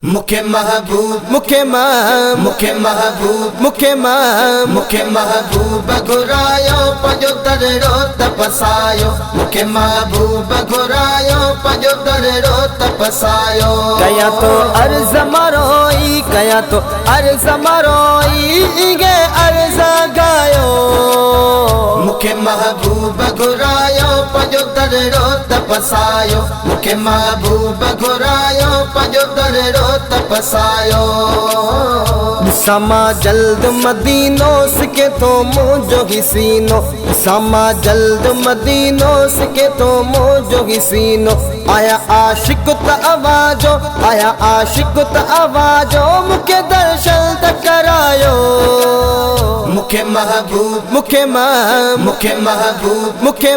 मूंखे महबूब मूंखे मूंखे महबूब मूंखे मूंखे महबूब घुरायो पंहिंजो दरड़ो त पसायो। मूंखे महबूब घुरायो पंहिंजो दरड़ो त पसायो। कयां थो अर्ज़ मारोई, कयां थो अर्ज़ मारोई, ईंगे अर्ज़ गायो। मूंखे महबूब घुरायो पंहिंजो दरड़ो त पसायो। मूंखे महबूब घुरायो पंहिंजो दरड़ो त पसायो। ॾिसां मां जल्द मदीनो सिके थो मुंहिंजो ही सीनो। ॾिसां मां जल्द मदीनो सिके थो मुंहिंजो ही सीनो। आया आशिक त अवाजो, आया आशिक त अवाजो, मूंखे दर्शन त करायो। मूंखे महबूब मूंखे मूंखे महबूब मूंखे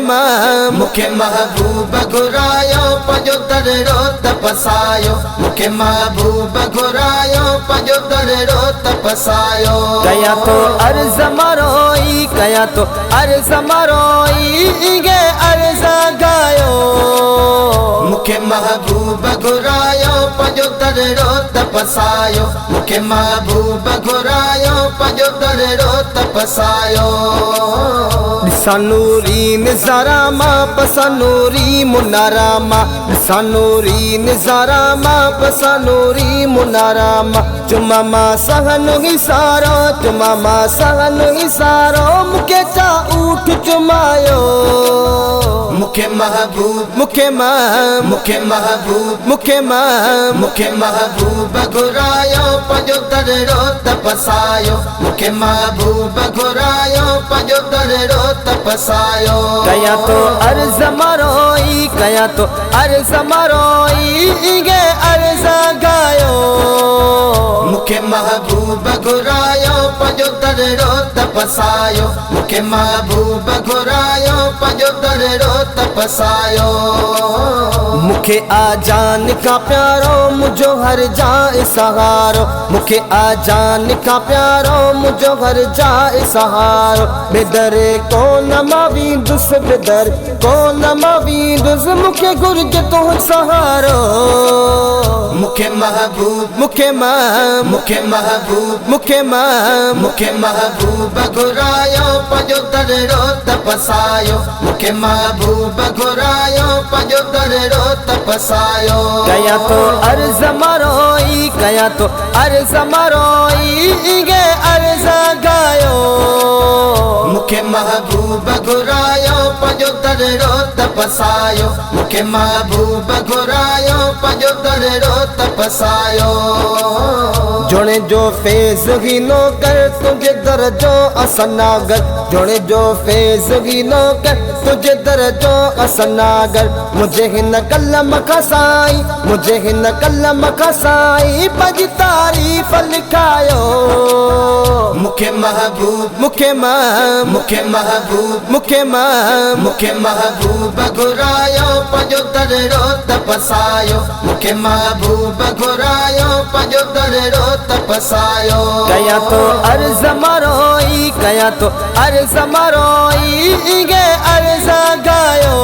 मूंखे महबूब घुरायो पंहिंजो दरड़ो त पसायो। मूंखे महबूब घुरायो पंहिंजो दरड़ो त पसायो। कयां थो अर्ज़ मारोई, कयां थो अर्ज़ मारोई, ईंगे अर्ज़ गायो। मूंखे महबूब घुरायो पंहिंजो दरड़ो त पसायो। मूंखे महबूब घुरायो पंहिंजो दरड़ो त पसायो। ॾिसां नूरी नज़ारा मां पसां नूरी मुनारा मां। ॾिसां नूरी नज़ारा मां पसां नूरी मुनारा मां। चुमा मां सहन ही सारो, चुमा मां सहन ही सारो, मूंखे चा ऊठ चुमायो। मूंखे महबूब मूंखे मूंखे महबूब मूंखे मूंखे महबूब घुरायो पंहिंजो दरड़ो त पसायो। मूंखे महबूब घुरायो पंहिंजो दरड़ो त पसायो। कयां थो अर्ज़ मारोई, कयां थो अर्ज़ मारोई, ईंगे अर्ज़ गायो। मूंखे महबूब घुरायो पंहिंजो दरड़ो त पसायो। मूंखे महबूब घुरायो पंहिंजो दरड़ो त पसायो। मूंखे आजान खां प्यारो मुंहिंजो हर जाए सहारो। मूंखे आजान खां प्यारो मुंहिंजो हर जाए सहारो। बेदर कोन मां वेंदुसि, बेदर कोन मां वेंदुसि, मूंखे घुर्जे तुंहिंजो सहारो। मूंखे महबूब मूंखे मूंखे महबूब मूंखे मूंखे महबूब घुरायो पंहिंजो दरड़ो त पसायो। मूंखे महबूब घुरायो पंहिंजो दरड़ो त पसायो। कयां थो अर्ज़ मारोई, कयां थो अर्ज़ मारोई, ईंगे अर्ज़ गायो। मूंखे महबूब घुरायो पंहिंजो दरड़ो त पसायो। मूंखे महबूब घुरायो पंहिंजो दरड़ो त पसायो। जोणे जो फैज़ हीनो कर तुंहिंजे दर जो असनागर। जोणे जो फैज़ हीनो कर तुंहिंजे दर जो असनागर। मुंहिंजे हिन कलम खां साईं, मुंहिंजे हिन कलम खां साईं, पंहिंजी तारीफ़ लिखायो। मूंखे महबूब मूंखे मूंखे महबूब मूंखे मूंखे महबूब घुरायो पंहिंजो दरड़ो त पसायो। मूंखे महबूब घुरायो पंहिंजो दरड़ो त पसायो। कयां थो अर्ज़ मारोई, कयां थो अर्ज़ मारोई, ईंगे अर्ज़ गायो।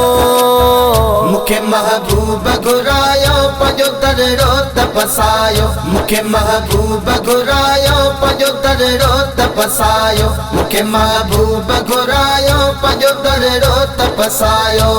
मूंखे महबूब घुरायो पंहिंजो दरड़ो त पसायो। मूंखे महबूब घुरायो पंहिंजो दरड़ो त पसायो। मूंखे महबूब घुरायो पंहिंजो दरड़ो त पसायो।